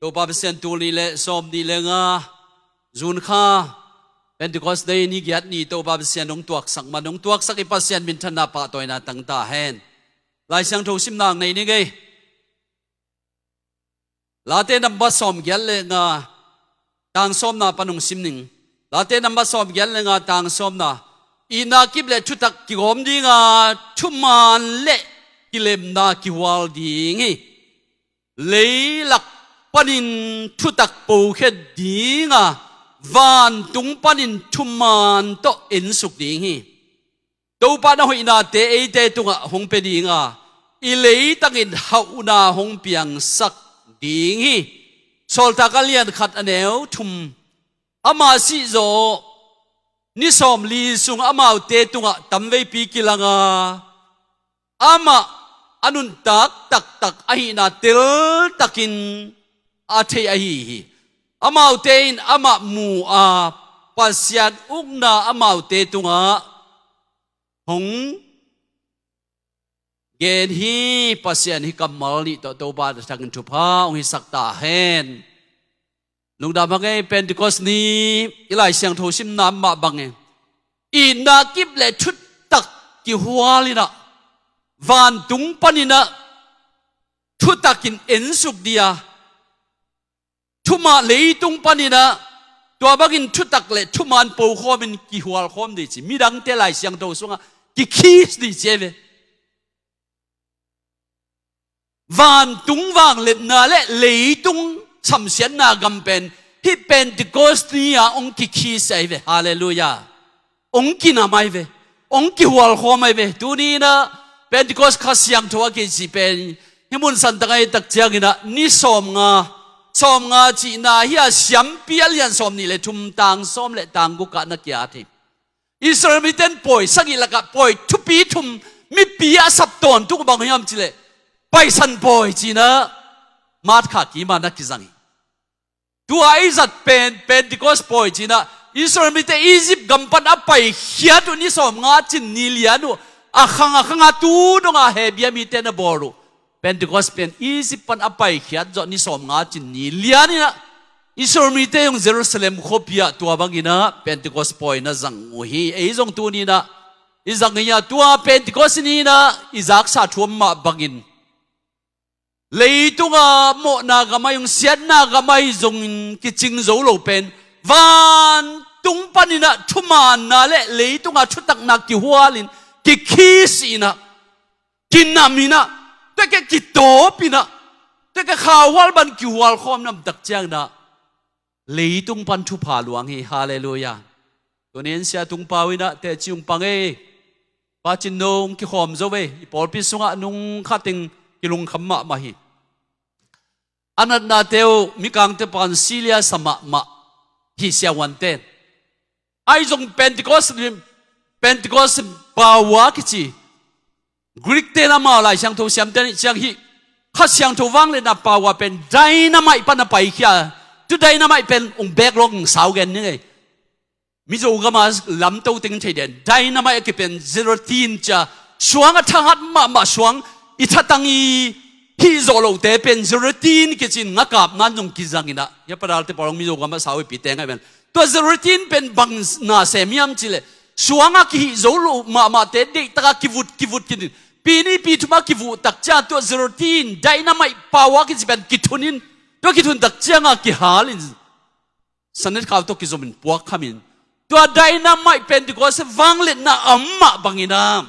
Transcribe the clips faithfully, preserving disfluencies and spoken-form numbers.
Topa Pasian, tul nih le sawm nih le nga, June kha, Pentecost Day ni giat ni Topa Pasian hong tuaksak man, hong tuaksak i Pasian minthanna pahtawina tang ta hen. Lai Siangtho simna nei ni ngei. Late nambat sawm giat le nga, tang sawmna pan hong sim ning. Late nambat sawm giat le nga, tang sawmna. Itna kip le thutak kigawm dinga, thuman le kilemna kihual ding hi. Leilak panin thutak pokhiat dinga, vantung panin thuman tawh ensuk ding hi. Topa na hoihnate eite tungah hong pia dinga, i leitangin hauhna hong piangsak ding hi. Sawltak a lian khat a neu thum. Ama sihzawh ni sawmli sung amaute tungah tamveipi kilanga, amah a nuntak taktak ahihna teltakin a thei ahi hi. Amaute in amah mu a, Pasian ukna amaute tungah hong gen hi. Pasian hih kammal nih tawh Topa a thakin thupha hong hisak ta hen. Lungdam hang ei. Pentecost ni i Lai Siangtho simna mah bangin, itna kip le thutak kihual inah, vantung paninah thutakin ensuk dia, thuman leitung paninah tua bangin thutak le thuman pokhawmin kihualkhawm dih ci. Midangte Lai Siangtho sungah kikhis dih ci ei ve. Vantung vangliatna le leitung samsiatna gam pen hih Pentecost ni-a hong kikhis ei ve. Halleluiah. Hong kinam ei ve. Hong kihualkhawm ei ve. Tuni inah Pentecost Kha Siangtho a kici pen hih mun santak a i tak cianginah ni sawmnga, sawmnga cihna hi-a Siampi a lian sawm nih le thum, tang sawm le tang gukah na kiat hi. Israel mite in pawi sagih lakah pawi thupi thum, mipi a sap tawntung bang hiam cileh, Paisan pawi cinah Matkha kima na kizang hi. Tua i zat pen Pentecost pawi cinah Israel mite Egypt gam pan a paikhiat uh ni sawmnga cin ni lian uh, a khang a khang a tu dongah Hebia mite na bawl uh Pentecost pen Egypt pan a paikhiat zawh ni sawmnga cin ni lian inah Israel mite zong Jerusalem khuapi ah tua banginah Pentecost pawi na zang uh hi. Ei zong tuni inah i zang hi a, tua Pentecost ni inah i zaksa thu om mah bangin, leitunga mawhna gam ahi zong, siatna gam ahi zongin kicing zo lo pen, vantung paninah thumanna le leitunga thutakna kihualin, kikhis inah, kinam inah, tua kei kitawp inah, tua kei khauhual ban kihualkhawm nam tak cianginah leitung pan thupha luang hi. Halleluiah. Tuni in Sia Tung Pau inah teci hong pang ei. Pa Cin No hong kikhawm zo ei. I pawlpi sungah nung khat teng kilungkham mahmah hi. A natnate uh Mikangte pan silia sa mahmah hi siavuanten. Ahi zong Pentecost, Pentecost power kici, Greek ten amau Lai Siangtho siamte nih ciang hih Kha Siangtho vangliatna power pen dynamite pan a paikhia. Tu dynamite pen hong beek lawng sau gen ni ngei. Mizo gama lamto teng thei den. Dynamite a kipen zeratin cia, suang a thahat mahmah suang i thatang i hih zawh lote pen zeratin kicin ngakap nan zong kizang inah, hia padalte pawlong Mizo gama sau i pite ngai pen. Tua zeratin pen bang na sem hiam cileh, suang a kihih zo lo mahmahte deihtaka kivut kivut kinin, pi nih pi thum a kivuh tak cia tua zeratin dynamite power kici pen kithunin, tua kithun tak cianga kihalin, sanet khau tawh kizomin puak khamin, tua dynamite Pentecost vangliatna a om mah banginah,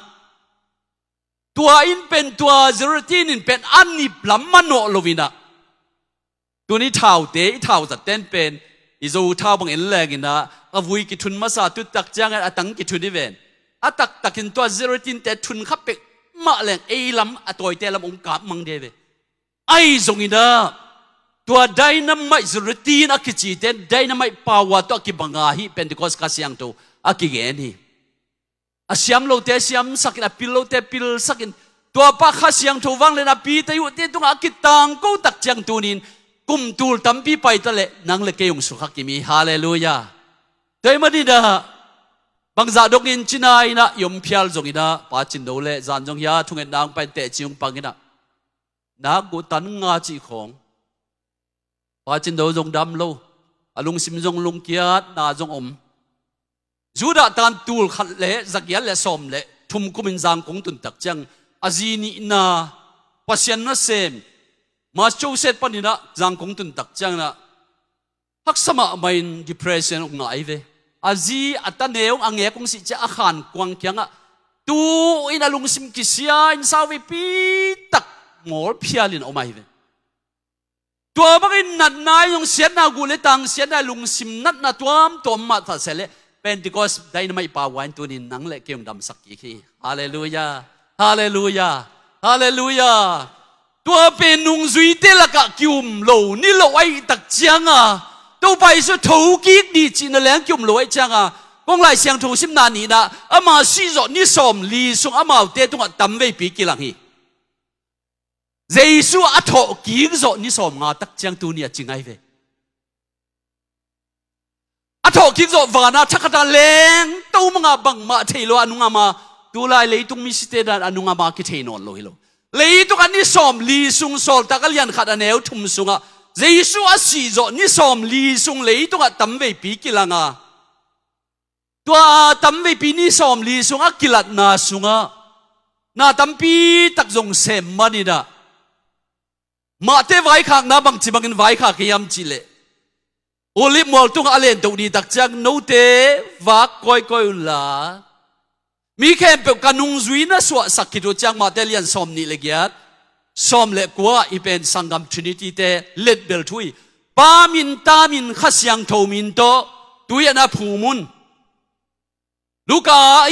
tua in pen tua zeratin in pen a nip lam manawh lo inah, tuni thaute, i thau zatte'n pen i Zo thau bang en lenginah, a vui kithun masa tu tak ciangin a tang kithun hi ven. A taktakin tua zeratinte thun kha pek mah leng ei lam a tawite lam hong kap mang dih ve. Ahi zonginah tua dynamite zeratin a kicite dynamite power tawh a kibanga hih Pentecost Kha Siangtho a kigen hi. A siam lote siamsakin, a pil lote pilsakin, tua pa Kha Siangtho vangliatna pite uh te tungah a kitangko tak ciang tunin kum tul tampi paita leh nang le kei hong sukha kim hi. Halleluiah. Tua ahih maninah bangzah dongin cina inah i om phial zonginah Pa Cin No le zan zong hia thungetna hong pai teci hong panginah, nak guh tan nga cih khawng Pa Cin Do zong dam lo, a lungsim zong lungkiatna zong om. Judah tan tul khat le zagiat le sawm le thum kumin Zangkong tun tak ciang a zi nihna Pasian nasem Massachusetts paninah Zangkong tun tak cianginah haksa mahmah in depression uk ngah ahi ve. A zi a taneu a ngek ung sih ciah a khankuang kiangah tu-in a lungsim kisia in sauveipi tak mawlphialin om ahi ve. Tua bangin natna i zong siatna guh le tang siatna lungsim natna tuamtuam mah thaseh le Pentecost dynamite power in tunin nang le kei hong damsak kik hi. Halleluiah. Halleluiah. Halleluiah. Tua pen nungzuite lakah kium lo ni lo ahi tak cianga Topa Jesu thokik ni cihna leng kium lo ahi cianga kong Lai Siangtho simna nihna ama sihzawh ni sawm li sung amaute tungah tamveipi kilang hi. Jesu a thawhkik zawh ni sawm nga tak ciang tuni a ci ngai ve. A thawhkik zawh vana thakhata leng to manga bangmah thei lo a nungama tulai leitung misite dan a nungama kithei nawn lo hi lo. Leitung a ni sawm li sung sawltak a lian khat a neu thum sungah Jesu a sih zawh ni sawm li sung leitungah tamveipi kilanga tua tamveipi ni sawm li sungah kilatna sungah na tampi tak zong sem maninah mahte vaikhakna bangci bangin vaikhak hiam cihleh Olib mual tungah a lentoh ni tak ciang note vak kawikawi unla mi khempeuh ka nungzui na suahsak khit uh ciang mahte lian sawm nih le giat sawm le kua i pen sanggam Trinity te letbel thu hi. Pa min ta min Kha Siangtho min tawh tui ah na phum un. Luka,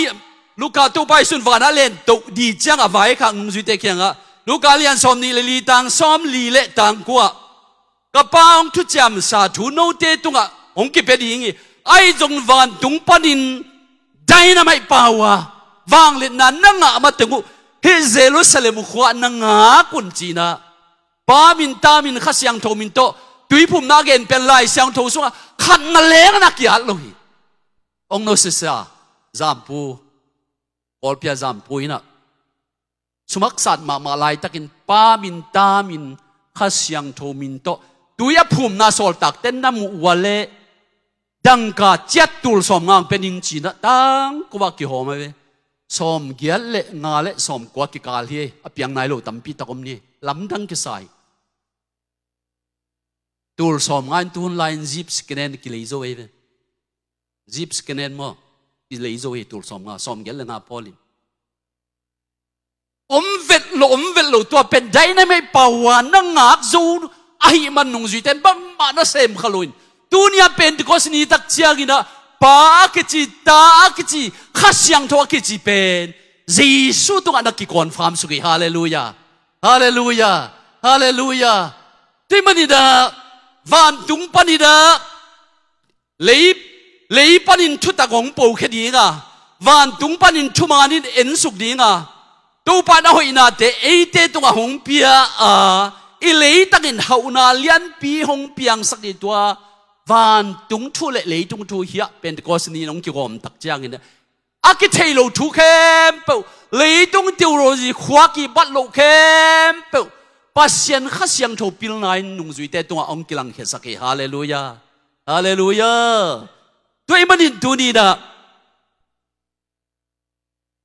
Luka Topa Jesu in vanah lentoh di ciang a vaikhak nungzuite kiangah Luka lian sawm nih le li tang sawm li le tang kua ka Pa hong thuciamsa thu note tungah hong kipia ding hi. Ahi zong vantung panin dynamite power vangliatna na ngah mateng uh hih Jerusalem khua na ngak un cinah Pa min ta min Kha Siangtho min tawh tuiphumna a gen pen Lai Siangtho sungah khatna leng na kiat lo hi. Ong no sisa zampu Kawlpia zampu inah sumaksat mahmah laitakin Pa min ta min Kha Siangtho min tawh tui a phumna sawltakte na muh uh a leh dangka ciat tul sawm ngang pe ning cinah tangkua kihawm a ve. Sawm giat le nga le sawm kua kikal hi. A piang nai lo tampi tak om ni. Lamdang kisai. Tul sawm nga in tuhun lai in zip sikanen kilei zo ei ve. Zip sikanen maw? Kilei zo ei tul sawm nga sawm giat le nga pawlin. Om vet lo om vet lo tua pen dynamite power na ngak zo ahih man nungzuite in bangmah na sem kha lo in tunia Pentecost ni tak cianginah Pa a kici ta a kici Kha Siangtho a kici pen Jesu tungah na kiconfirm suk hi. Halleluiah. Halleluiah. Halleluiah. Tui maninah vantung paninah lei, lei panin thutak hong pokhia dinga vantung panin thumanin ensuk dinga Topa na hoihnate eite tungah hong pia a i leitakin hauhna lianpi hong piangsak dih tua vantung thu le leitung thu hiah Pentecost ni in hong kigawm tak ciangin a kithei lo thu khempeuh leitung theology khua kibat loh khempeuh Pasian Kha Siangtho pilna in nungzuite tungah hong kilangkhiasak hi. Halleluiah. Halleluiah. Tua ahih manin tuninah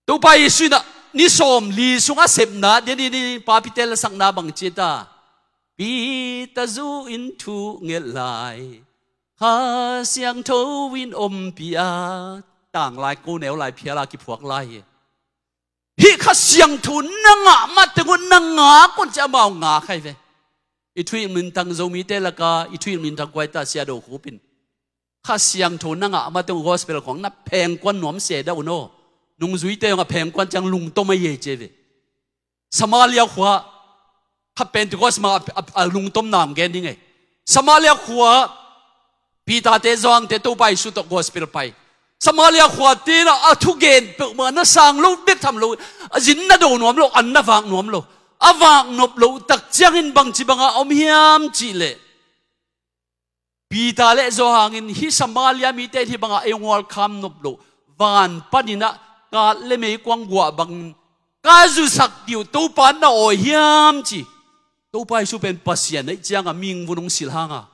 Topa Jesu inah ni sawm li sungah sepna dia ni papite lasakna bang cita Peter zu in thu ngelh lai Kha Siangtho in ompih a tanglai ko neu lai phiala kiphuak lai hi. Hih Kha Siangtho na ngah mateng uh na ngak un ci amau ngak hai ve. I thuhilh mintang Zomite laka i thuhilh mintang kuaita siado khupin Kha Siangtho na ngah mateng uh gospel khong na phengkuan nuam seda un aw. Nungzuite hong a phengkuan ciang lungtom a ye ce ve. Samaria khua kha Pentecost ma a, a, a lungtom nam gen ding ei. Samaria khua Peter te Johan te Topa Jesu tawh gospel pai. Samaria khua tenah a thugen peuhmah na sang lo bek tham lo a zin na do nuam lo an na vak nuam lo a vak nop lo tak ciangin bangci banga om hiam cihleh Peter le Johan in hih Samaria mite in hih bangah ei hong welcome nop loh van paninah kat le meikuang guah bangin ka zusak dih uh Topa na awi hiam ci. Topa Jesu pen Pasian aih cianga mingvun hong silh hanga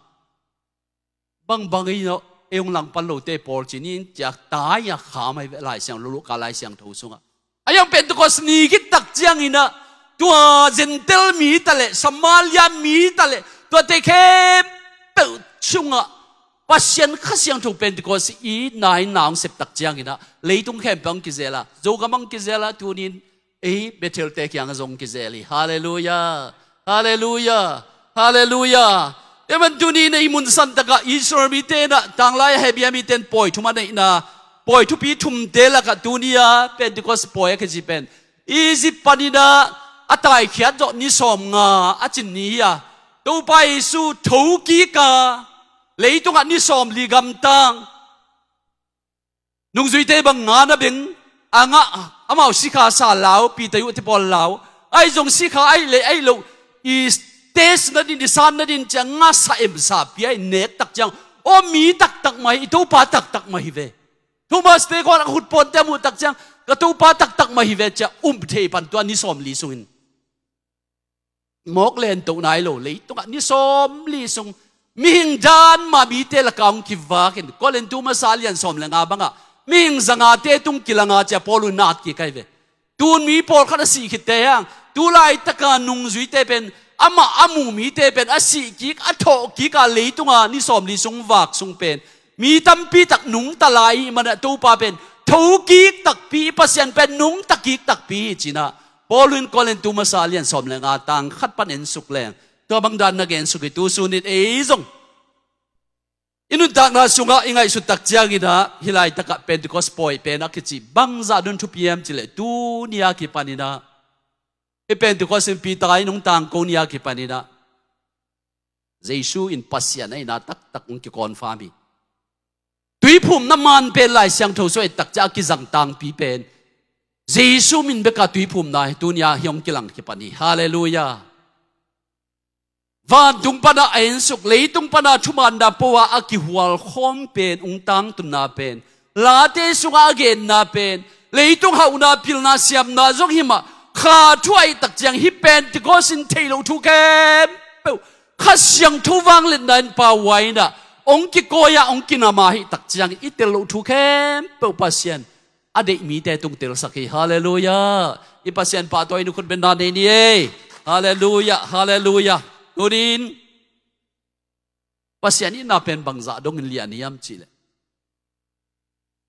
Bangbang ei no, ei hong langpan lote pawl ci ni in ciak tai a kham ahi ve Lai Siangtho, Luka Lai Siangtho sungah. A yang Pentecost ni khit tak cianginah tua Gentile mi ta leh Samaria mi ta leh tuate khempeuh sungah Pasian Kha Siangtho Pentecost i nai na hong sep tak cianginah leitung khempeuh hong kizel a, Zogam hong kizel a, tunin ei Bethel te kiang zong kizel hi. Halleluiah. Halleluiah. Halleluiah. Eman tunin ei mun santakah Israel mite inah tanglai a Hebia mite in pawi thum a neihna, pawi thupi thumte lakah tuni a Pentecost pawi a kici pen Egypt paninah a taikhiat zawh ni sawmnga a cin ni hi a, Topa Jesu thokik a leitungah ni sawmli gamtang. Nungzuite bang nga na beng a ngah, amau sikha sa lau, Peter uh te pawl lau, ahi zong sikha ahi le ahi lo, i stage nadin, i san nadin ciang nga sa em sa pia i nek tak ciang, aw mi taktak mah hi, i Topa taktak mah hi ve. Thomas te khuan a khutpawnte a muh tak ciang ka Topa taktak mah hi ve cia um thei pan tua ni sawmli sungin mawk len toh nai lo, leitungah ni sawmli sung mihing dan mah mite lakah hong kivakin, Korintu masa lian sawm le nga bangah mihing zangate tung kilanga cia Paul uh nat kik ahi ve. Tun mi pawlkhat a sih khitte hang, tu laitaka nungzuite pen amah a mu mite pen a sih kik, a thawh kik a leitunga ni sawmli sung vak sung pen mi tampi tak nungta lai ih manah Topa pen thokik takpi, i Pasian pen nungta kik takpi hi cinah Paul in Korintu masa lian sawm le nga tang khat pan ensuk leng tua bang dan na gensuk hi. Tusunin ei zong i nuntakna sungah i ngaihsut tak cianginah hih laitakah Pentecost pawi pen a kici bangzah dun thupi hiam cileh tuni a kipaninah hih Pentecost in Peter in hong tangko ni a kipaninah Jesu in Pasian ahihna taktak hong kiconfirm hi. Tuiphumna man pen Lai Siangtho sung et tak ciah a kizang tangpi pen Jesu min beka tuiphumna hi, tuni a hi hong kilang kipan hi. Halleluiah. Vantung pana a ensuk, leitung pana thumaanna po-a a kihual khawm pen, ung tangtunna pen, Late sungah a genna pen leitung hauhna, pilna, siamna zong hi mah, kha thu ahih tak ciang hih Pentecost in theih loh thu khempeuh Kha Siangtho vangliatna in pau a inah hong kikawi-ah hong kinam ahih tak ciang i tel loh thu khempeuh Pasian a deih mite tung telsak hi. Halleluiah. I Pasian pahtawi nukhut benna nei ni ei. Halleluiah. Halleluiah. Tunin Pasian itna pen bangzah dongin lian hiam cihleh,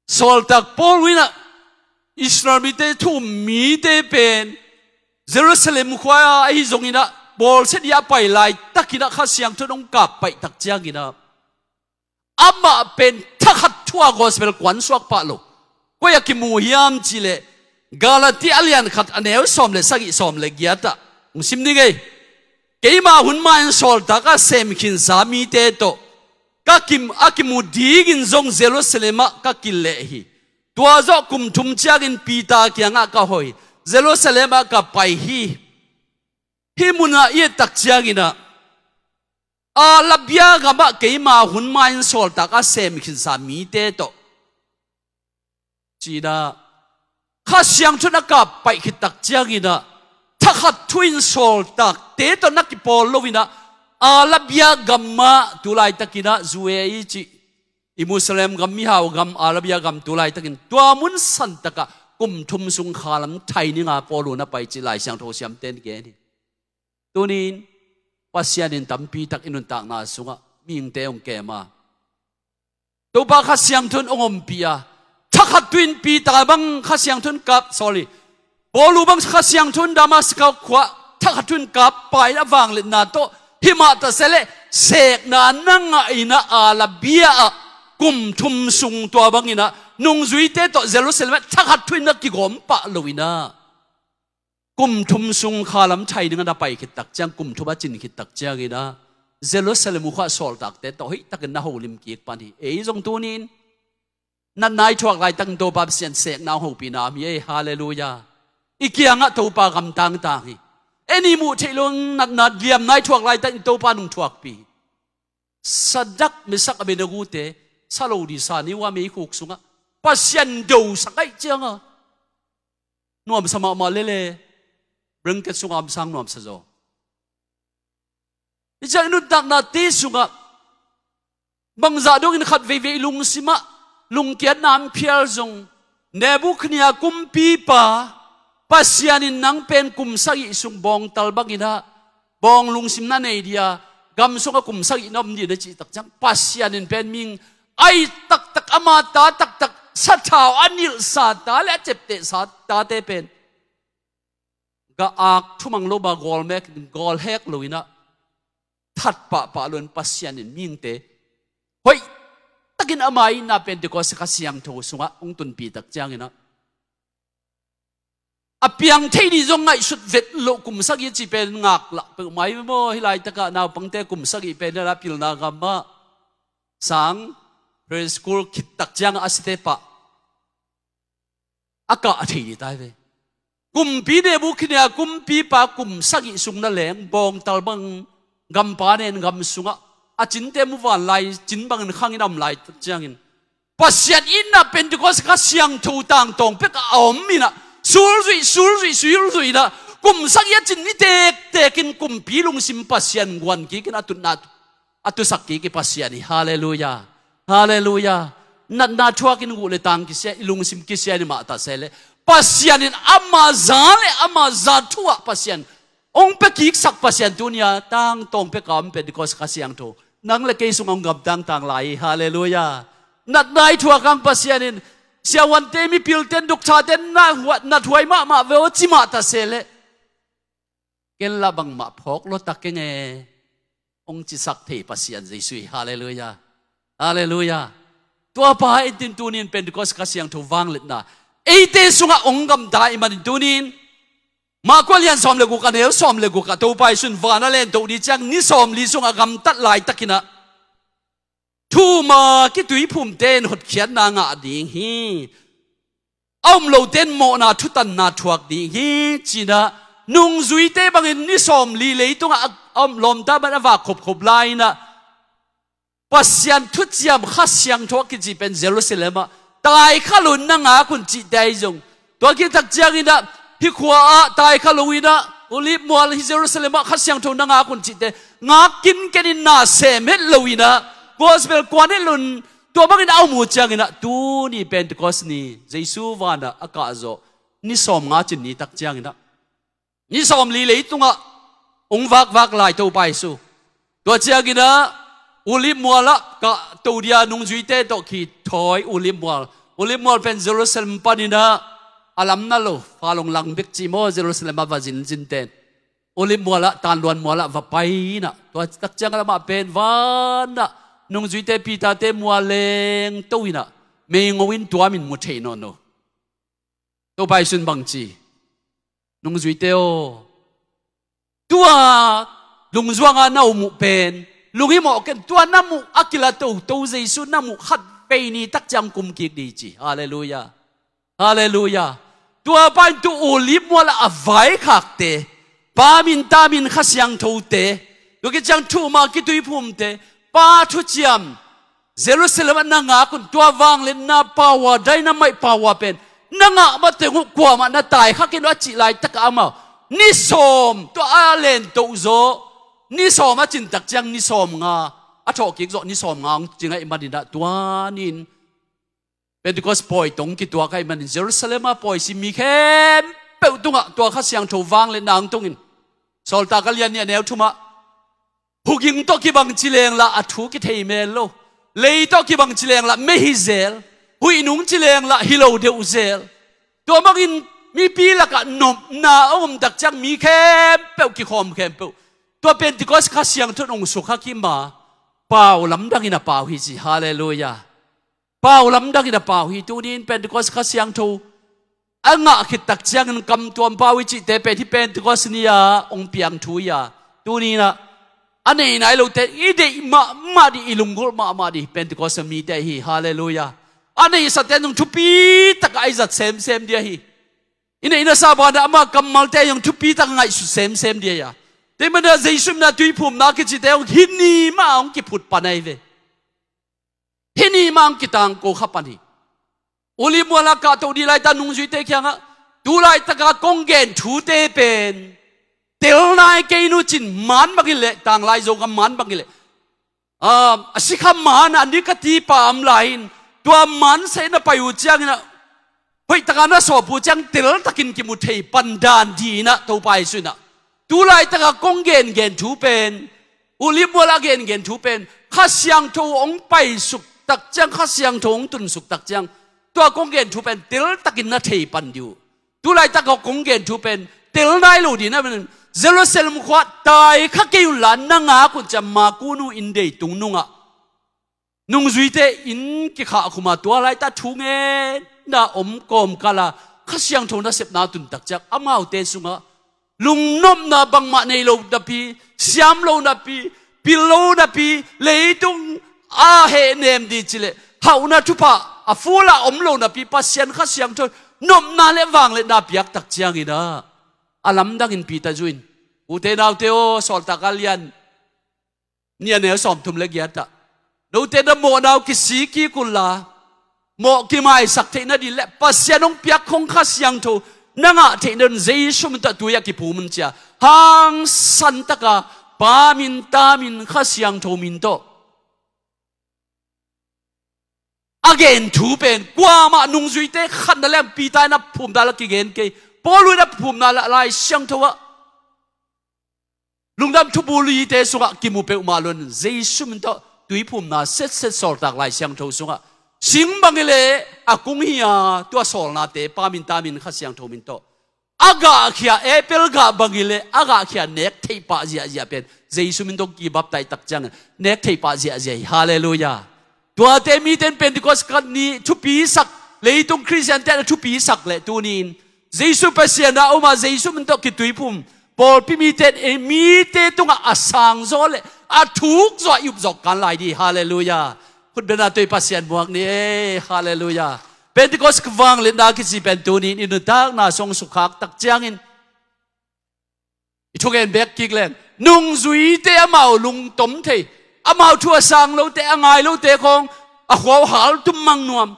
sawltak Paul inah Israel mite thu um mite pen Jerusalem khua-a ahi zonginah bawlsia ni a pai laitakinah Kha Siangtho in hong kap paih tak cianginah amah pen thakhat thu-a gospel kuansuak pah lo. Koi a kimu hiam cihleh, Galati a lian khat a neu sawm le sagih, sawm le giatah hong sim ding ei. Keima hun ma-in sawltak a sem khinsa mite tawh ka kim, a kimu dingin zong Jerusalem ah ka kileh hi. Tua zawh kum thum ciangin Peter kiangah ka hoi, Jerusalem ah ka pai hi. Hih munah i et tak cianginah Arabia gamah keima hun ma-in sawltak a sem khinsa mite tawh cinah Kha Siangtho in a kap paih khit tak cianginah thakhat thu-in sawltakte tawh na kipawl loinah Arabia gamah tulaitakinah U A E cih i Muslim gam, mihau gam, Arabia gam tulaitakin tua mun santakah kum thum sung khalam thai ninga Paul uh na pai cih Lai Siangtho siamte in gen hi. Tunin Pasian in tampi tak i nuntakna sungah mihingte hong kem a, Topa Kha Siangtho in hong ompih a, thakhat thu-in Peter bang Kha Siangtho in kap, sorry, Paul uh bang Kha Siangtho in Damascus khua-ah thakhat thu-in kap paina vangliatna tawh himah taseleh sekna na ngahinah Arabia ah kum thum sung tua banginah nungzuite tawh Jerusalem ah thakhat thu-in na kigawm pah loinah kum thum sung khalam thai dingah na pai khit tak ciang, kum thum a cin khit tak cianginah Jerusalem uh khua sawltakte tawh hoihtakin na holim kik pan hi. Ei zong tunin natna i thuak laitakin Topa Pasian sekna hong hopihna om hi ei. Halleluiah. I kiangah Topa gam tangtang hi. En i muh theih loh natna liamna i thuak laitakin Topa nung thuakpih hi. Sadrak, Mesak, Abednego-te sa lo disa ni uh a meikhuk sungah Pasian dosak ahih cianga nuamsa mahmah lele, blanket sungah amsang nuamsa zaw. Hih ciang i nuntaknate sungah Bangzah dongin khat veivei lungsimah lungkiatna an phial zong, Nebukhadnezzar kumpipa Pasian in nang pen kum sagih sung bawngtal banginah bawng lungsim na nei dia, gam sungah kum sagih na om dih na cih tak ciang, Pasian in pen mihing a it taktak, ama ta taktak, sathau a nilhsa ta le a ceptehsa tate pen ga-ak thumang lo ba, gawl mek, gawl hek loinah that pahpah loin Pasian in mihingte hoih takin ama itna Pentecost Kha Siangtho sungah hong tunpi tak cianginah, a piang thei dih zong ngaihsut vet loh kum sagih cih pen ngaklah peuhmah hi maw? Hih laitakah naupangte kum sagih pen hih lai pilna gamah sang preschool khit tak ciangah a site pah a kah a thei dih tai ve. Kumpi Nebukhadnezzar kumpipa kum sagih sung na leng bawngtal bang, gampa nen gam sungah a cinte mu vanlai cin bangin khangin a om lai ciangin, Pasian itna Pentecost Kha Siangtho tangtawng pek a om inah, sulzuih, sulzuih, sulzuih inah, kum sagih a cin ni tektekin kumpi lungsim Pasian guan kikin a tutna a tusak kik i Pasian hi. Halleluiah. Halleluiah. Natna thuakin guh le tang kisia, i lungsim kisia ni mah ta se le, Pasian in ama za le ama za thu ah Pasian hong pia kiksak Pasian tunia tangtawng pia ka om Pentecost Kha Siangtho nang le kei sungah hong gamtang tang lai hi. Halleluiah. Natna i thuak hang Pasian in, siavuante, mipilte, doctorte, na huat, na thuai mahmah ve aw ci mah ta se le, ken lah bangmah phawk lua tak keng e, hong cisak thei Pasian Jesuh hi. Halleluiah. Halleluiah. Tuapa entin tunin Pentecost Kha Siangtho vangliatna eite sungah hong gamta i manin tunin, Marka lian sawm le guk a neu sawm le guk ah Topa Jesuh in van a lentoh dih ciang ni sawmli sungah gamtat laitakinah thuma kituiphumte in hotkhiatna ngah ding hi. A um lote in mawhna thutanna thuak ding hi, cinah nungzuite bangin ni sawmli leitungah a, a um lawmta ban a vak khopkhop lai-inah Pasian thuciam Kha Siangtho a kici pen Jerusalem ah taikha loin na ngak un cihte ahi zong, tua kitak cianginah hih khua ah taikha loinah Olive mual, hih Jerusalem ah Kha Siangtho na ngak un cihte ngak kinkenin na sem het loinah gospel kuan het loin tua bangin a um uh cianginah tuni Pentecost ni Jesuh vanah a kahzawh ni sawmnga cin ni tak cianginah ni sawmli leitungah hong vakvak lai Topa Jesuh. Tua cianginah Olive mualah kahto dia nungzuite tawh kithawi Olive mual. Olive mual pen Jerusalem paninah a lam na lo, Falong lang bek ci maw, Jerusalem ah va zinzin ten Olive mualah, tanluan mualah va pai inah tua tak ciang lamah pen vanah nungzuite Peter-te mual lengto inah meingo in tuamin mu thei nawn lo. Topa Jesuh in bangci, nungzuite aw, tua lungzuanga na um uh pen lunghimawh ken, tua na muh a kila toto Jesuh na muh khat vei ni tak ciang kum kik dih ci. Halleluiah. Halleluiah. Tuapa in tu Olive mualah a vaikhakte, Pa min, Ta min, Kha Siangthote, tua kiciang thuma kituiphumte, Pa thuciam Jerusalem ah na ngak un, tua vangliatna power, dynamite power pen na ngah mateng uh kuamah na taikha ken uh a cih laitakah amau ni sawm tua a lentoh zawh, ni sawm a cintak ciang ni sawmnga a thawhkik zawh, ni sawmnga hong ci ngaih maninah tua ni-in Pentecost pawi tawh kituak ahih manin Jerusalem ah pawi sim mi khempeuh tungah tua Kha Siangtho vangliatna hong tungin, Sawltak a lian nih a neu thumah, huging tawh kibang ci lenglah a thu kithei mel lo, lei tawh kibang ci lenglah mei hi zel, huihnung ci lenglah hi lo deuh zel. Tua bangin mipi lakah nopna a um tak ciang mi khempeuh kikhawm khempeuh tua Pentecost Kha Siangtho in hong sukha kima, pau lamdangin a pau hi ci. Halleluiah. Pau lamdangin a pau hi. Tuni-in Pentecost Kha Siangtho a ngah khit tak ciangin kamtuam pau i cihte pen hih Pentecost ni-a hong piang thu hi-a, tuni-inah a nei nai lote i deih mahmah dih, i lunggulh mahmah dih Pentecost mite hi. Halleluiah. A neihsate zong thupi takah a i zat semsem dih ahi. I neihna sa banah ama kammalte zong thupi takah ngaihsut semsem dih ahi-a. Tua ahih manin Jesuh min a tuiphumna kicite zong hih ni mah hong kiphut pan ahi ve. Hih ni mah hong kitangko kha pan hi. Olive mualah kahto dih laitah nungzuite kiangah, tu laitaka kong gen thute pen tel nai kei nu cin, man bangin leh, tanglai Zogam man bangin leh, Ah, a sikham man ah a nika tipa om lai in, tua man seh na pai uh ciangin ah, hoih takin na sawp uh ciang teltakin kimu thei pan dan dingin ah Topa Jesu in ah, tu laitak a kong gengen thu pen, Olive mual a gengen thu pen, Kha Siangtho hong paisuk tak ciang, Kha Siangtho hong tunsuk tak ciang, tua kong gen thu pen teltakin na thei pan ding uh. Tu laitak a kong gen thu pen tel nai lo ding na pen, Jerusalem khua tai kha kei un la, na ngak un ci-a Maku nu inn dei tung nungah nungzuite inn kikhah khum a, tua laitak thu ngen na om kawmkal a Kha Siangtho nasepna tun tak ciang, amaute sungah lungnopna bangmah nei lo napi, siam lo napi, pil lo napi, leitung a hehnem ding ci leh hauhna thupha a ful a om lo napi, Pasian Kha Siangtho nopna le vangliatna piak tak ciangin ah, a lamdangin Peter zu in, ute naute aw, Sawltak a lian nih a neu sawmthum le giat ah, note na mawhna uh kisik kik un la, mawh kimaisak theih nading le Pasian hong piak khong Kha Siangtho na ngah theih nading un Jesu min tawh tui ah kiphum un ci-a, hangsan taka Pa min, Ta min, Kha Siangtho min tawh a gen thu pen kuamah nungzuite khatna le Peter in a phumna la kigen kei, Paul in a phumna la Lai Siangtho ah, Lungdam Thubu lite sungah kimu peuhmah lo-in Jesu min tawh tuiphumna setset Sawltak Lai Siangtho sungah, sing bang hi leh a kung hi a, tua sawlnate Pa min, Ta min, Kha Siangtho min tawh a gahkhia, apple gah bang hi leh a gahkhia nek theih pah ziahziah pen Jesu min tawh kibaptaih tak ciangin nek theih pah ziahziah hi. Halleluiah. Tuate mite in Pentecost kha ni thupisak, leitung Khristiante a thupisak leh tuni-in Jesu Pasian a om a, Jesu min tawh kituiphum pawlpi mite in ei mite tungah a sangzaw le a thukzaw a i upzawk kan lai ding. Halleluiah. Khutbetna tawh i Pasian muak ni ei. Halleluiah. Pentecost vangliatna kici pen tuni-in i nuntakna sung sukkhak tak ciangin i thugen bek kik leng, nungzuite amau lungtom thei, amau thu a sang lote, a ngai lote khawng a khua uh haltum mang nuam.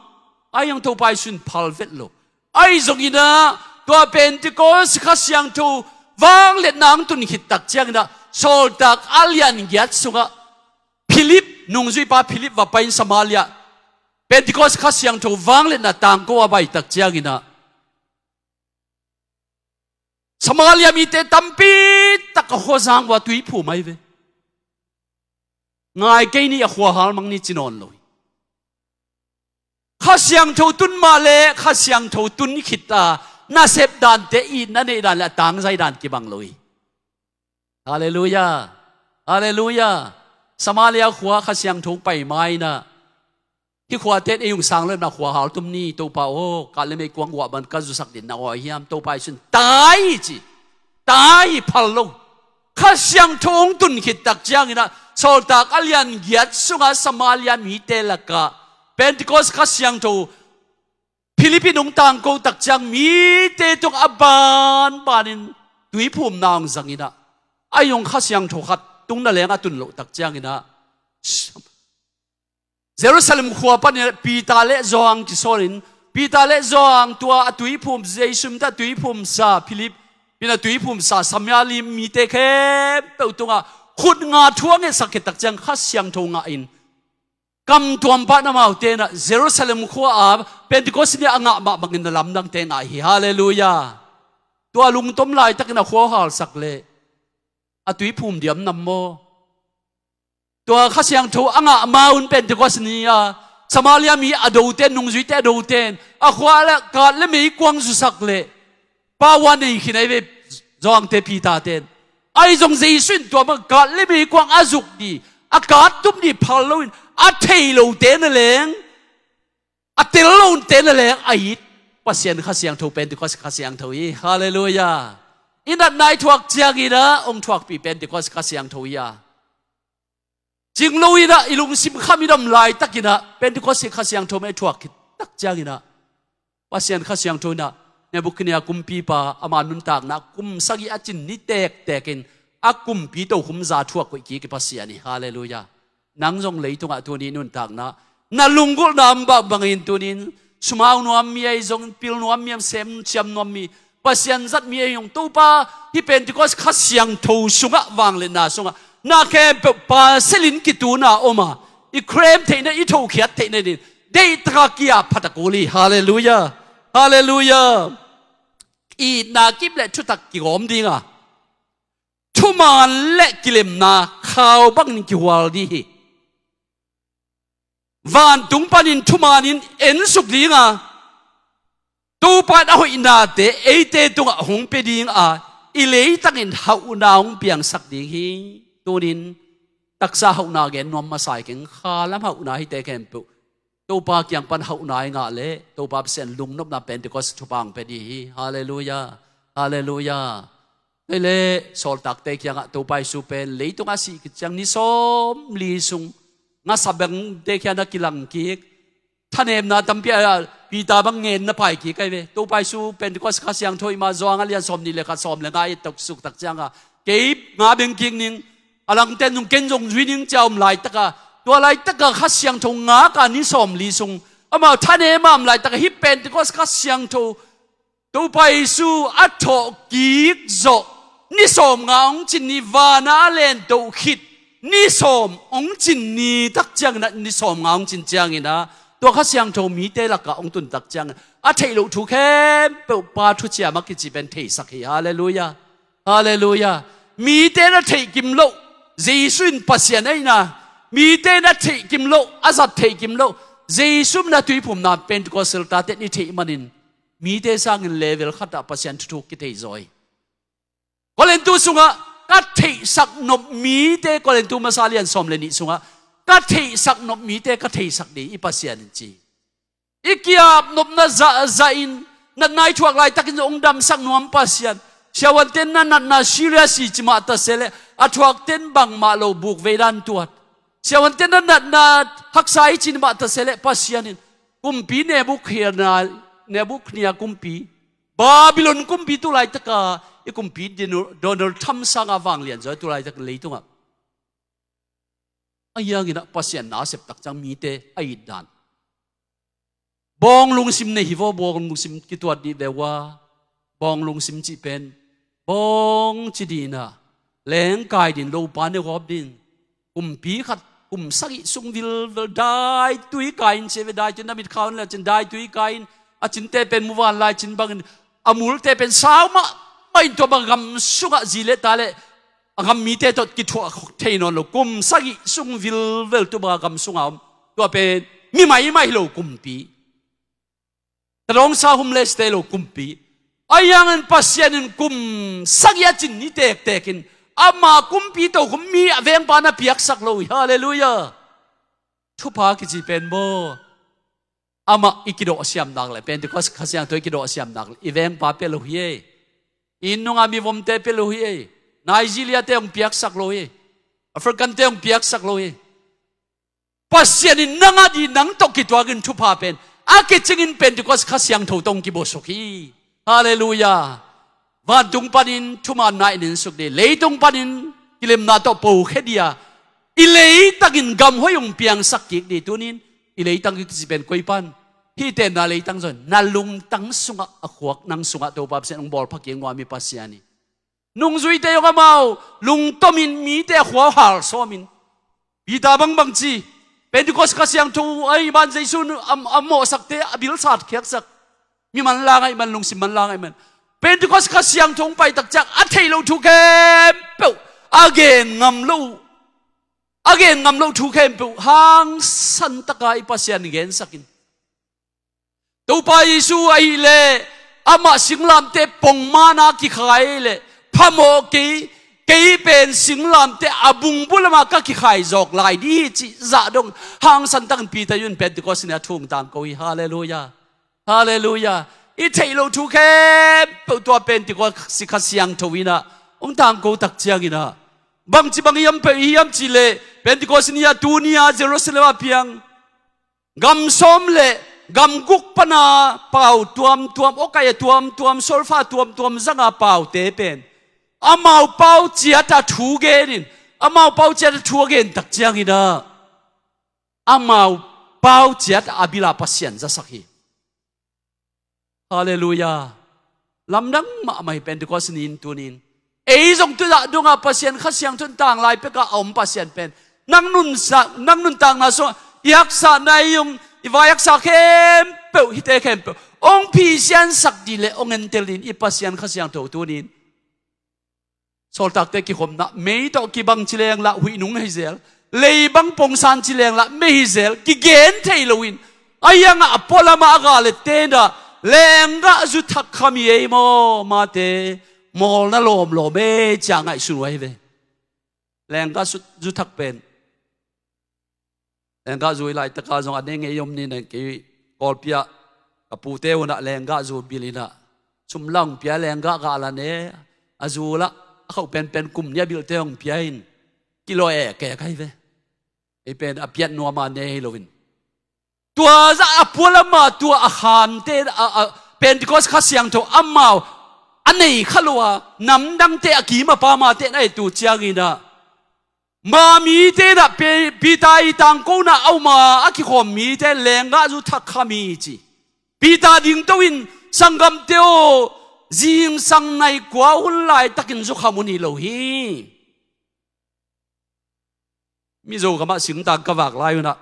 Ahi zong Topa Jesu in phal vet lo. Ahi zongin ah tua Pentecost Kha Siangtho vangliatna hong tun khit tak ciangin ah, Sawltak a lian giat sungah Philip, nungzuipa Philip va pai-in Samaria, Pentecost Kha Siangtho vangliatna tangko a pai tak ciangin ah, Samaria mite tampi tak a khuazang uh a tuiphum ahi ve. Ngai kei ni, a khua hal mang ni ci nawn lo hi. Kha Siangtho tun mah le Kha Siangtho tun khit a nasep dante, itna neih dan le a tangzai dan kibang lo hi. Halleluiah. Halleluiah. Samaria khua Kha Siangtho pai ma-in ah, hih khuate in ei hong sang lo in ah khua haltum ni, Topa aw, kat le meikuang guah bang ka zusak ding na aw hiam? Topa Jesu in tai hi ci. Tai hi, phal lo. Kha Siangtho hong tun khit tak ciangin ah, Sawltak a lian giat sungah Samaria mite lakah Pentecost Kha Siangtho Philip in hong tangko tak ciang, mite tung a banbanin tuiphumna hong zangin ah, ahi zong Kha Siangtho khat tung na leng a tun loh tak ciangin ah, Jerusalem khua panin Peter le Johan kisawlin, Peter le Johan, tua a tuiphum, Jesu min tawh a tuiphumsa Philip in a tuiphumsa Samaria mite khempeuh tungah khut nga thu a ngetsak khit tak ciang Kha Siangtho ngahin, kamtuam pan amaute in ah Jerusalem khua-a Pentecost ni a ngah mah bangin na lamdangte ngah hi. Halleluiah. Tua lungtom laitakin a khua halsak leh a tuiphum diam nam maw? Tua Kha Siangtho a ngah ma-un Pentecost ni-a Samaria mi a dote in, nungzuite a dote in a khua le kat le meikuang zusak leh power nei khin ahi ve, Johan te, Peter te in. Ahi zong Jesu in tua bang kat le meikuang a zuk ding, a kat tum ding phal loin, a thei lote na leng, a tel lote na leng a it Pasian Kha Siangtho, Pentecost Kha Siangtho hi. Halleluiah. I natna i thuak ciangin ah hong thuakpih Pentecost Kha Siangtho hi a, cing lo in ah i lungsim kham i dam laitakin ah Pentecost Kha Siangtho mah i thuak khit tak ciangin ah, Pasian Kha Siangtho in ah, Nebukhadnezzar kumpipa, ama nuntakna kum sagih a cin ni tektek in a kumpi tokhom za thuak koih kik i Pasian hi. Halleluiah. Nang zong leitungah tuni nuntakna, na lunggulhna om bangbangin tuni-in sumau nuam mi ahi zong, pil nuam mi, sem ciam nuam mi, Pasian zat mi ahi zong, Topa, hih Pentecost Kha Siangtho sungah, vangliatna sungah Na khempeuh pasal in kituna om a, i khrem theihna, i thokhiat theihna ding deih taka kia phatak uli. Halleluiah. Halleluiah. Itna kip le thutak kigawm dinga, thuman le kilemna khau bangin kihual dih hi. Vantung panin thumanin ensuk dinga, Topa in a hoihnate eite tungah hong pia dinga, i leitangin hauhna hong piangsak ding hi. Tunin taksa hauhna gen nuam masa i keng, khalam hauhna hite khempeuh Topa kiang pan hauhna i ngah leh Topa Pasian lungnopna Pentecost thupha hong pia dih hi. Halleluiah. Halleluiah. Tua le sawltakte kiangah Topa Jesu pen leitungah sih kiciang ni sawm li sung ngasa bangte kiang a kilang kik, thanemna tampi a, Peter bang ngen na pai kik ai ve. Topa Jesu Pentecost Kha Siangtho i mah Johan a lian sawm nih le khat, sawm le nga i tok suk tak cianga, kei nga beng kik ning, a langte nung ken zong zui ning cia om laitaka, tua laitaka Kha Siangtho ngaka ni sawm li sung amau thanem a om laitaka, hih Pentecost Kha Siangtho Topa Jesu a thawh kik zawh ni sawm nga hong cin ni, vana a lentoh khit ni sawm hong cin ni tak ciangin ah, ni sawm nga hong cin ciangin ah, tua Kha Siangtho mite lakah hong tun tak ciangin a theih loh thu khempeuh Pa thuciam a kici pen theisak hi. Halleluiah. Halleluiah. Mite na theih kim loh Jesu in Pasian ahihna, mite na theih kim loh, a zat theih kim loh Jesu na tuiphumna Pentecost seltate ni theih manin, mite sangin level khatah Pasian thuthuk kithei zaw hi. Korintu sungah ka theihsak nop mite, Korintu masa lian sawm le nih sungah ka theihsak nop mite ka theisak dih i Pasian in ci. I kiap nopna zahzah in, natna i thuak laitakin zong hong damsak nuam Pasian. Siavuanten na natna serious hi ci mah ta se leh, a thuakten bangmah lo buk veidan tuat. Siavuanten na natna haksa hi ci mah ta se leh, Pasian in kumpi Nebukhadnezzar, Nebukhadnezzar kumpi, Babylon kumpi tu laitaka i kumpi Dino-, Donald Trump sanga vanglian zaw tu laitaka leitungah. A hianginah Pasian na a septak ciang mite a itdan. Bawng lungsim nei hi vaw, bawng lungsim kituat dih ve ua. Bawng lungsim cih pen bawng ci dinah, lengkai din lopa ne gawp din. Kumpi khat kum sagih sung vilvel daitui kai in ci ve, daitui na mit khaun le cin daitui kai in, a cinte pen muvanlai cin bangin, a multe pen sau mahmah in tua bang gam sungah zi le ta le a gam mite tawh kithuah thei nawn lo, kum sagih sung vilvel tu bang a gam sungah om. Tua pen mi maimai hi lo kumpi. Tadawngsa homeless te lo kumpi. A hiangin Pasian in kum sagih a cin ni tektekin ama kumpi tokhom mi a vengpa na piaksak lo hi. Halleluiah. Thupha kici pen maw, amah i kidawh siamnak le, Pentecost Kha Siangtho i kidawh siamnak le i vengpa pia lo hi ei. I inn nunga mivomte pia lo hi ei. Nigeria te hong piaksak lo hi. African te hong piaksak lo hi. Pasian in nang a di nang tawh kituakin thupha pen a kicingin Pentecost Kha Siangtho tawh hong kibawsuk hi. Halleluiah. Vantung panin thumaanna in ensuk dih, leitung panin kilemna tawh pokhia dih a, i leitangin gam hoih hong piangsak kik dih. Tunin i leitang kici pen koi pan? Hih tenna leitang zong na lungtang sungah a khuak nang sungah Topa Pasian hong bawlpha kik nuam hi Pasian hi. Nungzuite zong amau lungtomin mite a khua hal sawmin, Peter bangbang ci, Pentecost Kha Siangtho ahih man Jesu a, a mawhsakte a bil sat khiaksak. Mi manlang ahih man, lungsim manlang ahih man, Pentecost Kha Siangtho hong paitak ciang a theih loh thu khempeuh a gen ngam loh, a gen ngam loh thu khempeuh hangsan taka i Pasian gensakin, Topa Jesu ahih leh amah singlamte pongmana kikhai leh phamawh kei, kei pen singlamte a bungbu lama ka kikhai zawk lai dih hi cih zah dong hangsan takin Peter in Pentecost ni a thu hong tangko hi. Halleluiah. Halleluiah. I theih loh thu khempeuh tua Pentecost Kha Siangtho inah hong tangko tak cianginah bangci bang hiam peuh i hiam cih leh Pentecost ni a tuni a Jerusalem a piang gam sawm le gam guk pana pau tuamtuam, awkai a tuamtuam, solfa tuamtuam zanga paute pen amau pau ciata thu genin, amau pau ciata thu a gen tak cianginah amau pau ciata a bila Pasian zasak hi. Halleluiah. Lamdang mahmah hi Pentecost ni in tunin. Ei zong tu dah dongah Pasian Kha Siangtho in tanglai pekah a om Pasian pen nang nunsa, nang nuntakna sungah i haksatna, i um, i vai haksa khempeuh, hite khempeuh hong phisiansak dih le hong entel in i Pasian Kha Siangtho tuni-in Sawltakte kikhopna, mei tawh kibang ci leng lah huih nung hi zel, lei bang pongsan ci leng lah mei hi zel, kigen thei loin, a hiangah a pualamah a gah le tenah, lenggah zu thak kham hi ei maw, mate, mawlna lawmlawm ei, ci-a ngaihsun uh ahi ve. Lenggah zu, zu thak pen, lenggah zu i laitaka zong a ne ngei om ni, nang kei Kawlpi ah ka pute unah lenggah zu bil inah, sum lah hong pia, lenggah gah la ne, a zu lah a khauh penpen kum nih a bilte hong pia in, kilo e kek ahi ve. Ei pen a piat nuam a ne hi loin, tua zah a pualamah tua a khante, a, a Pentecost Kha Siangtho amau a nei kha lo a, namdangte a kim a pamate na et uh cianginah, ma mite inah Pe-, Peter i tangkona a um a, a kikhawm mite lenggah zu thak kham hi ci. Peter dingto in, sanggamte aw, zingsang nai kua hun laitakin zu kham hun hi lo hi. Mizo gamah singtang ka vak lai unah,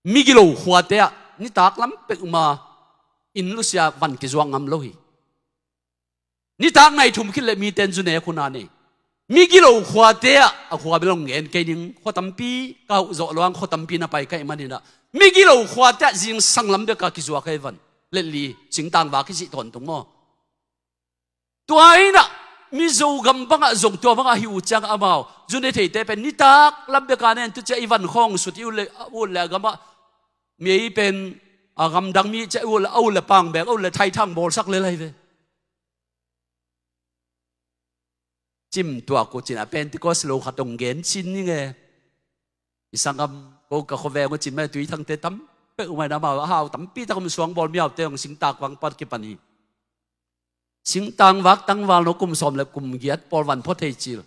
migilo khuate ah nitak lam peuhmah inn lusia van kizuak ngam lo hi. Nitak nai thum khit le mite in zu nek hun a nei. Migilo khuate ah, a khua bel hong ngen kei ning, khua tampi ka huh zawh lo ang, khua tampi na pai ka hih maninah, migilo khuate ah zingsang lam beka kizuak ahi van. Letli singtang vak kisih tawntung maw. Tua inah Mizo gam bangah zong tua bangah hi uh ciangah amau zu ne theite pen nitak lam beka nen, tu ciah i van khawng sut i ut le, a ut le a gamah mi ei pen a gamdang mi ciah i ut le, a ut le pang bek, a ut le thaithang bawlsak lel ahi ve. Cim tuak uh cin a Pentecost lo khat hong gen cin ning e. I sanggam ko ka khuaveng uh cin mai Tuithangte tam peuh uh mai na, amau a hau tampi tak om, suangbawl miaute hong singtak vang pat kipan hi. Singtang vak tangval no kum sawm le kum giat pawl van phua thei cil.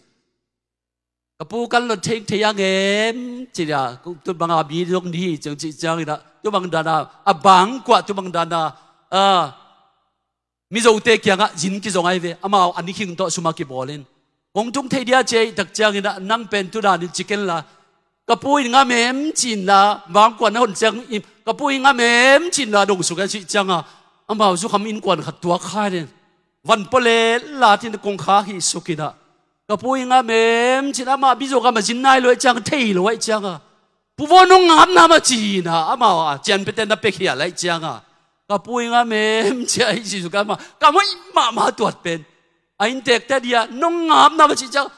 Ka pu kan lon thei thei a ngem ci dia, tu banga mi dong ni hi ciang ci ciang ina, tu bang dana a bang kuah, tu bang dana a Mizote kiangah zin kizong ahi ve, amau a nikhing tawh suma kibawl in. Kong tung thei dia ci ei tak ciangin ah, nang pen tu danin ci ken la, ka pu in ngam em ci inla, bangkuan a hon ciang in, ka pu in ngam em ci inla dong suk a cih cianga, amau zukham innkuan khat tuak kha in, van pua le latin kong kha hi suk inah, ka pu in ngam em ci inla, amah Mizo gam a zin nai lo aih cianga, thei lo aih cianga, pu vaw nong ngam na ma ci inah, amau a cianpete na pekhial aih cianga, ka pu in ngam em ci a hi ci suk a, amah ka moih mahmah tuat pen a inntekte dia nong ngam na ma ci cianga,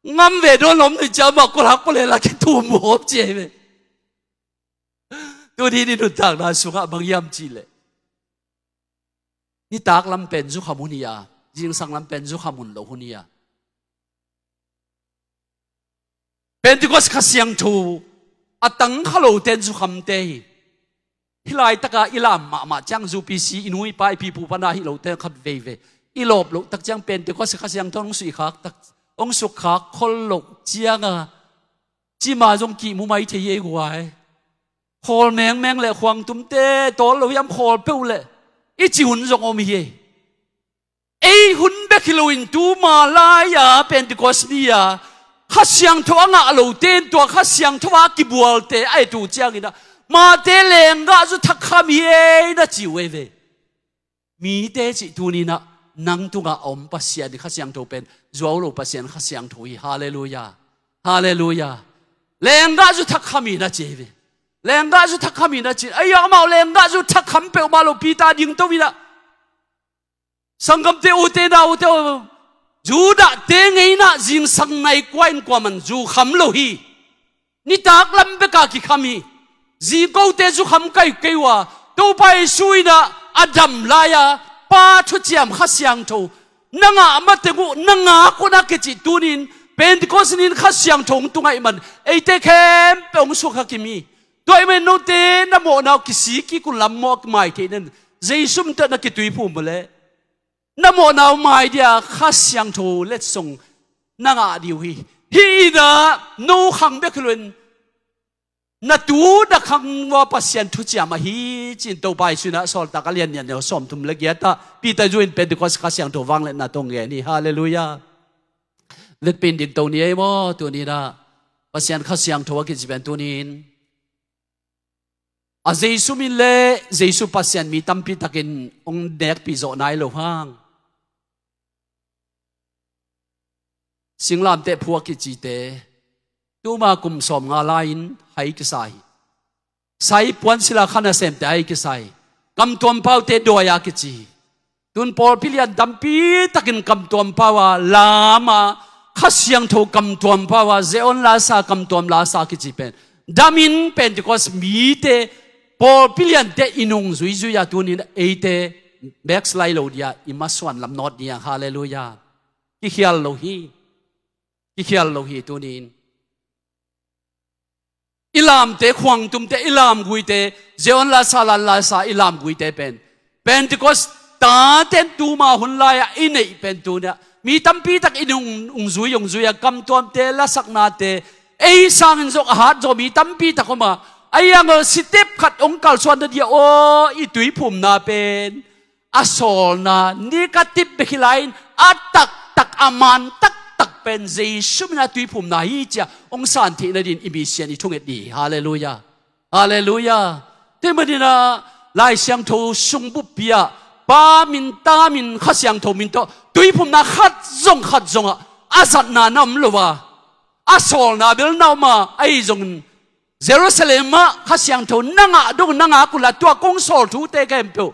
ngam ve dawn lom ni cia, mah kua lak pua le la kithum hawp ci ahi ve. Tuni ni nuntakna sungah bang hiam cih leh, nitak lam pen zukham hun hi a, zingsang lam pen zukham hun lo hun hi a. Pentecost Kha Siangtho a tang kha lote in zukhamte hi. Hih laitaka i lam mahmah ciang, U P C i nu i pa, i pipu pana hih lote khat veivei i lawp loh tak ciang, Pentecost Kha Siangtho hong suihkhak tak, hong sukkhak khol loh cianga, cima zong kihmu mai thei ei guai. Khawl mengmeng le khuangtumte tawl lo hiam, khawl peuh le i ci hun zong om hi ei. Ei hun bek hi loin tuma lai-a Pentecost ni-a Kha Siangtho a ngah lote in tua Kha Siangtho a kibualte a et uh ciangin ah, mahte lenggah zu thak kham hi ei na ci uh ei ve. Mite cih tuni inah nang tungah a om Pasian i Kha Siangtho pen zuau lo Pasian Kha Siangtho hi. Halleluiah. Halleluiah. Lenggah zu thak kham hi na ci ei ve. Lenggah zu thak kham hi na ci. Ei, amau lenggah zu thak kham peuhmah lo, Peter dingto inah, sanggamte ute naute aw, Judahte ngeina zingsang nai kua in kuaman zu kham lo hi. Nitak lam beka kikham hi. Zingkote zukham kaikai uh a, Topa Jesu inah a dam lai-a Pa thuciam Kha Siangtho na ngah mateng uh, na ngak uh na kicih tunin, Pentecost ni-in Kha Siangtho hong tung ahih man eite khempeuh hong sukha kim hi. Tua ahih man note na mawhna uh kisik kik un la, mawh a kimai theih nen, Jesu min tawh na kituiphum uh leh na mawhna uh mai dia Kha Siangtho letsong na ngah dih uh hi. Hih inah no khang bek hi loin na tu na khang uh a Pasian thuciam ahi ci-in Topa Jesu inah Sawltak a lian nih, a neu sawmthum le giat ah Peter zu in Pentecost Kha Siangtho vangliatna tawh hong gen hi. Halleluiah. Letpin dingto ni ei maw, tuni-in ah Pasian Kha Siangtho a kici pen tuni-in a Jesu min le Jesu Pasian mi tampi takin hong nekpih zawh nai lo hang. Singlamteh phu a kicite tuma kum sawmnga lai-in hai kisa hi. Sai puan sila kha nasemte hai kisa hi. Kamtuam paute dawi a kici hi. Tun pawlpi lian tampi takin kamtuam pau a lam a, Kha Siangtho kamtuam pau a, Zion Lasa kamtuam Lasa kici pen damin Pentecost mite, pawlpi liante i nung zuizui a tuni-in eite backslide lo dia i masuan lam nawt dia. Halleluiah. Kikhial lo hi. Kikhial lo hi tuni-in. I lamte, khuangtumte, i lamguite, Zion Lasa, Lan Lasa, i lamguite pen Pentecost taten tuma hun lai-ah i neih pen tuni-ah mi tampi tak i nung, nung zui, hong zui a, kamtuamte, lasaknate, ei sangin zong a hat zaw mi tampi tak om a, a iang aw sitep khat hong kalsuan na dia aw, i tuiphumna pen a sawlna, negative bek hi lai-in a taktak, a man taktak pen Jesu min a tuiphumna hi ci-a hong san theih nadin i mi sian i thunget dih hi. Halleluiah. Halleluiah. Tua manin ah Lai Siangtho sung buppi ah Pa min, Ta min, Kha Siangtho min tawh tuiphumna khat zong khat zongah a zatna na om lo a, a sawlna bel na om a, ahi zongin Jerusalem ah Kha Siangtho na ngah dong na ngak uh la, tua kong sawl thute khempeuh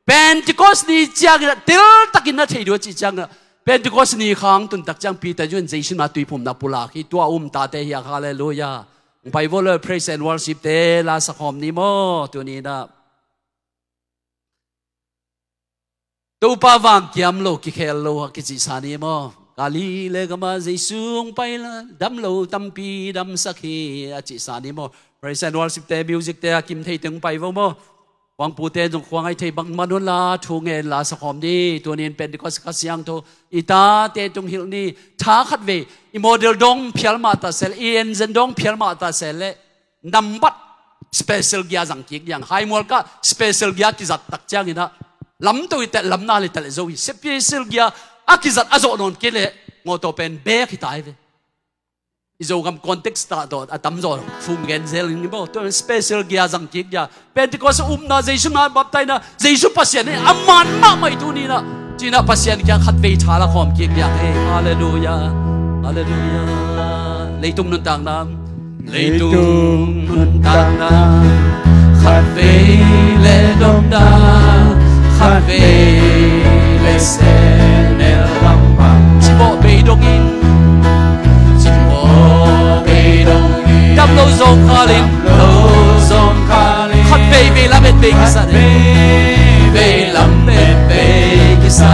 Pentecost ni ciangin ah teltakin na thei ding uh a cih ciangin ah, Pentecost ni khang tuntak ciang Peter zong Jesu min a tuiphumna pulak hi. Tua um tate hi a. Halleluiah. Hong pai vo le, praise and worship te la sakhawm ni maw, tuni-in ah. Topa vang kiam lo, kikhel lo a kicihsa ni maw? Galilee gam ah Jesu hong pai la, dam lo tampi damsak hi a cihsa ni maw? Praise and worship te, music te a kim thei teng hong pai vo maw? Khuangpute zong khuang ai thei bang man un la, thu ngen la sakhawm ni. Tuni-in Pentecost Kha Siangtho i tate tung hilh ni. Tha khatvei, i model dawng phial mah ta seh leh, i engine dawng phial mah ta seh leh, nambat special gear zang kik diang. High mual kah special gear kizat tak ciangin ah lamto i tel, lamna le tel zo hi. Special gear a kizat a zawh nawn kei leh mawtaw pen bek hi ta hi ve. I Zogam context ah tawh a tamzaw phum gen zel in maw, tua special gear zang kik dia. Pentecost upna, Jesu na baptizena, Jesu Pasian in a man mahmah hi tuni-in ah, ci-in ah Pasian kiang khatvei tha la khawm kik dia. Hei, halleluiah. Halleluiah. Leitung nuntakna, leitung nuntakna, khatvei le dopna, khatvei le sehnel lampang, cimawh bei dongin, cimawh bei dongin, dam lo zawngkhalin, lo zawngkhalin, khatvei vei lamet bei kisa, vei lamet bei kisa.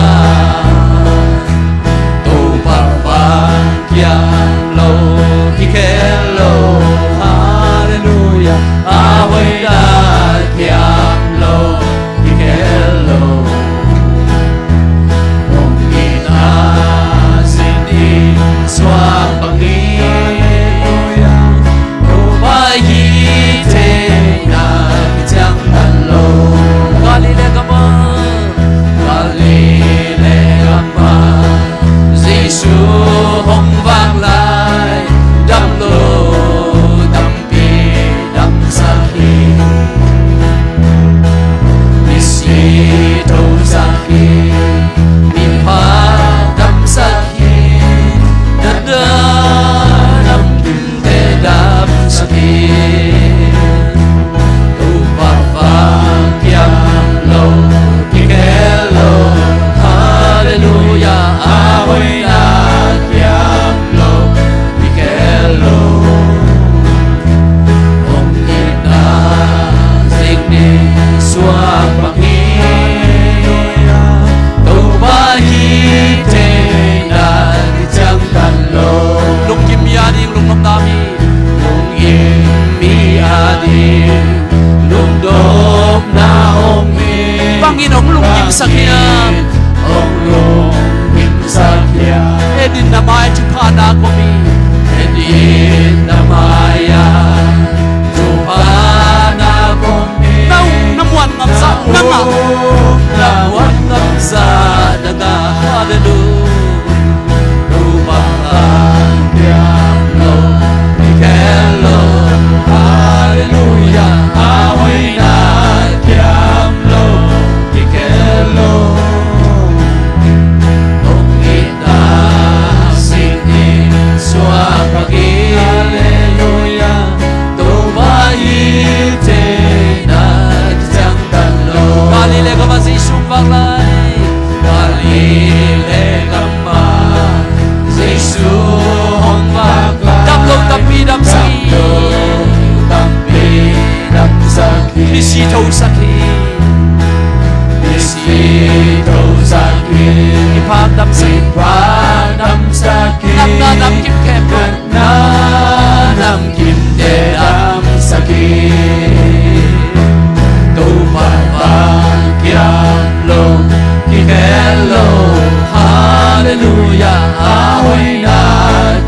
Topa vang kiam lo, kikhel lo. Halleluiah. A hoihna kiam lo, kikhel lo. Hong itna zin in suak bang hi. Topa hi theihna kiciangtan lo. Galilee gam ah, Galilee gam ah Jesu hong vak lai, dam lo tampi damsak hi. Misi thosak hi, mipa damsak hi, na, na, namkim te damsak hi. Topa vang kiam lo, kikhel lo. Halleluiah. A hoihna kiam lo, kikhel lo. Hong itna zin in suak bang hi. Topa hi theihna kiciangtan lo. Lungkim mi ading lungnopna om hi. Lungkim mi ading lungdopna om hi. Bangin hong lungkimsak hiam? Hong lungkimsak hiam? En in na mai-ah thupha na om hi. En in na mai-ah thupha na om hi. Na uk na muan ngamzah na ngah. Na uk na muan ngamzah na ngah. Halleluiah. Topa Vanglai Galilee gam pan Jesu hong vak lai. Dam lo tampi damsak hi. Dam lo tampi damsak hi. Misi thosak hi. Misi thosak hi. Miphak damsak hi. Miphak damsak hi. Natna namkim khempeuh. Na namkimte damsak hi. Topa van kiang lo kikhel lo. Halleluiah. A hoihna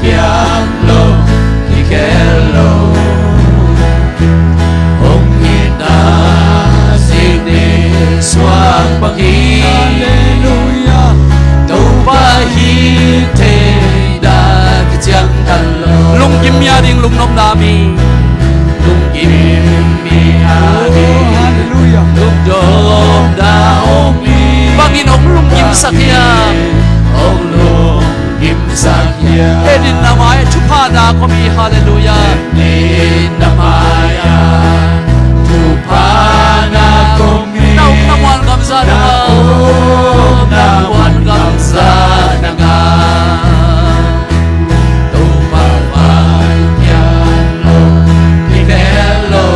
kiang lo kikhel lo. Hong itna zik ni suak bang hi. Halleluiah. Topa hih theihna kiciangtan lo. Lunggim mi a ding lungnopna om hi. Lunggim mi a ding, oh, halleluiah, lungnopna om hi. Bangin hong lunggimsak hiam? Hong lunggimsak hiam? Eden na mai-ah thupha nak om hi. Halleluiah. Eden na mai-ah thupha nak om hi. Na ukna muan gamzan na ngah. Na ukna muan gamzan na ngah. Topa van kiang lo kikhel lo.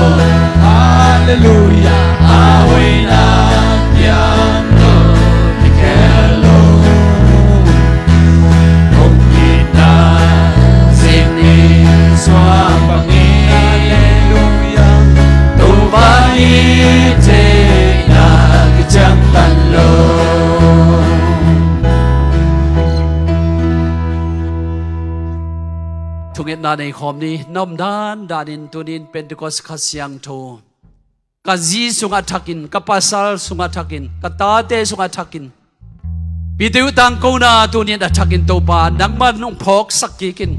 Halleluiah. A hoihna kiang lo kikhel lo. Hong itna zik ni suak bang hi. Halleluiah. Topa hih theihna kiciangtan lo. Thungetna nei khawm ni. Na om dandan in tuni in Pentecost Kha Siangtho ka zi sungah thakin, ka pasal sungah thakin, ka tate sungah thakin, Peter uh tangkona tuni in a thakin Topa nangman hong phawksak kik in.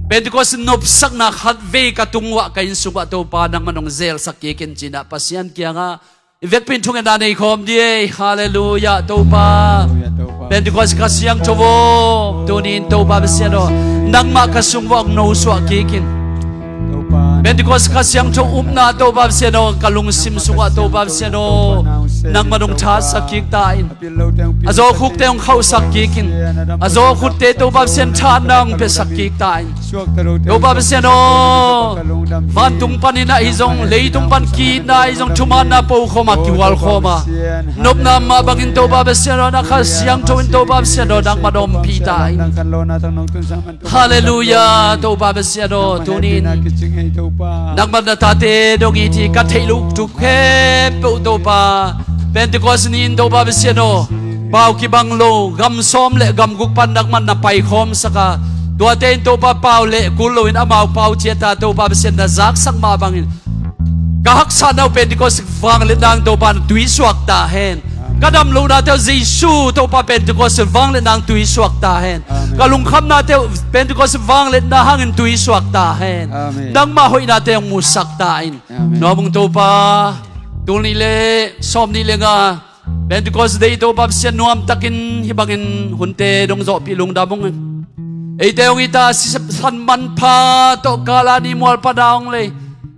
Pentecost nopsakna khatvei ka tung uah, ka inn sungah Topa nangman hong zelsak kik in, ci-in ah Pasian kiangah i vekpi in thungetna nei khawm ni ei. Halleluiah Topa. Halleluiah Topa. Pentecost Kha Siangtho aw, tuni in Topa Pasian aw, nangmah ka sung uah hong nosuah kik in. Topa. Pentecost Kha Siangtho upna Topa Pasian aw, ka lungsim sungah Topa Pasian aw, nangman hong thatsak kik ta in. A zawkhukte hong khauhsak kik in. A zawkhutte Topa Pasian thahatna hong piasak kik ta in. Topa Pasian aw, vantung panin ahi zong, leitung pan ki-itna ahi zong, thumaanna po khawm a, kihual khawm a, nopna mah bangin Topa Pasian aw, na Kha Siangtho in Topa Pasian aw, nangman ompih ta in. Halleluiah Topa Pasian aw, tuni in nangman na tate dong it hi. Ka theih loh thu khempeuh Topa, Pentecost ni in Topa Pasian aw, pau kibang lo gam sawm le gam guk pan nangman na paikhawmsak a, tuate in Topa pau leh kul loin amau pau ciat a Topa Pasian na zaksak mah bangin, ka haksatna uh Pentecost vangliatna hang Topa na tuisuak ta hen. Amen. Ka damlohnate uh Jesu Topa Pentecost vangliatna hang tuisuak ta hen. Amen. Ka lungkhamnate uh Pentecost vangliatna hangin tuisuak ta hen. Amen. Nangmah hoihnate hong musak ta in. Amen. Nuam ung Topa, tul nih le sawm nih le nga Pentecost Day Topa Pasian nuamtakin hih bangin hunte dong zawhpih lungdam ung. Eite hong it a sisan manpha tawh kala ni mualpha na hong lei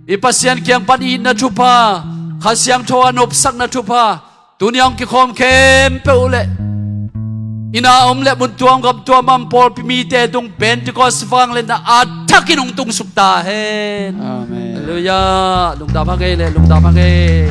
i Pasian kiang pan itna thupha, Kha Siangtho a nopsakna thupha, tuni a hong kikhawm khempeuh le inn a om le mun tuam gam tuam a om pawlpi mite tung Pentecost vangliatna a thakin hong tungsuk ta hen. Amen. Halleluiah. Lungdam hang ei le, lungdam hang ei.